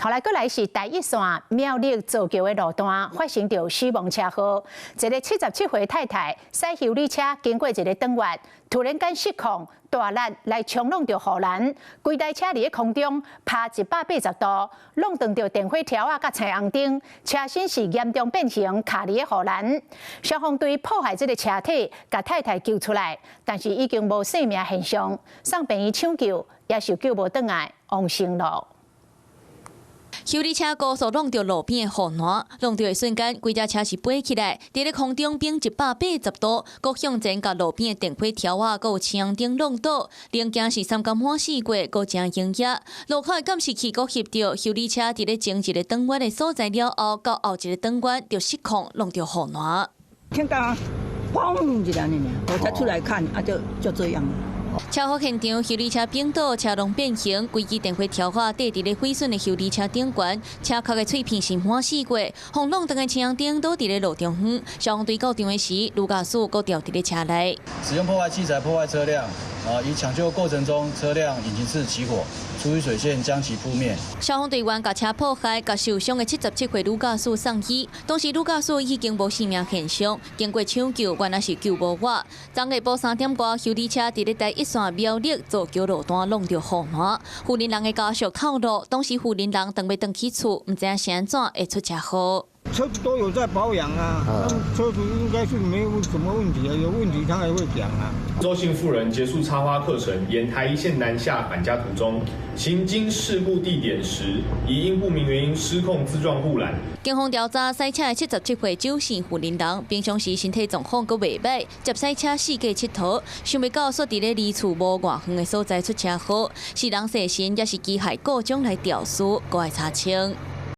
予來閣來是台一線苗栗造橋的路段發生著死亡車禍，一个77歲太太駛修理車經過一个轉彎，突然間失控，大力來衝挵著護欄，規台車佇咧空中拋180度，挵斷著電火柱仔佮青紅燈，車身是嚴重變形，卡佇咧護欄。消防隊破壞這个車體，共太太救出來，但是已經無生命現象，送病院搶救也是救無轉來，往生囉。修理車高速挵著路邊的護欄，挵著的瞬間，規隻車是飛起來，佇咧空中變180度，閣向前共路邊的電火柱仔，閣有青紅燈挵倒，零件是三工滿四過，閣誠驚嚇。路口的監視器閣翕著修理車佇咧前一个轉彎的所在了後，到後一个轉彎就失控挵著護欄。聽到砰一下爾，我才出來看，啊就這樣。車禍現場，修理車反倒，車籠變形，規支電火柱仔綴佇咧毀損的修理車頂懸，車殼的碎片是滿四界，予挵斷的青紅燈倒佇咧路中央。消防隊到場的時，女駕駛閣掉佇咧車內。使用破壞器材破壞車輛，啊，於搶救過程中，車輛引擎室起火，出雨水線將其撲滅。消防隊員共車破壞，共受傷的77歲女駕駛送醫，當時女駕駛已經無生命現象，經過搶救，原來是救無活。昨下晡3點外，修理車佇咧台一線苗栗造橋路段挵著護欄，負責人的家屬透露，當時負責人當欲轉去厝，毋知影是按怎會出車禍。車子都有在保養啊，車子應該是沒有什麼問題啊，有問題他還會講啊。周姓婦人結束插花課程，沿台一線南下返家途中，行經事故地點時，疑因不明原因失控自撞護欄。警方調查，駛車的77歲周姓婦人，平常時身體狀況閣袂䆀，接駛車四界𨑨迌，想袂到煞佇咧離厝無偌遠的所在出車禍，是人細心，抑是機械故障來肇事，閣愛查清。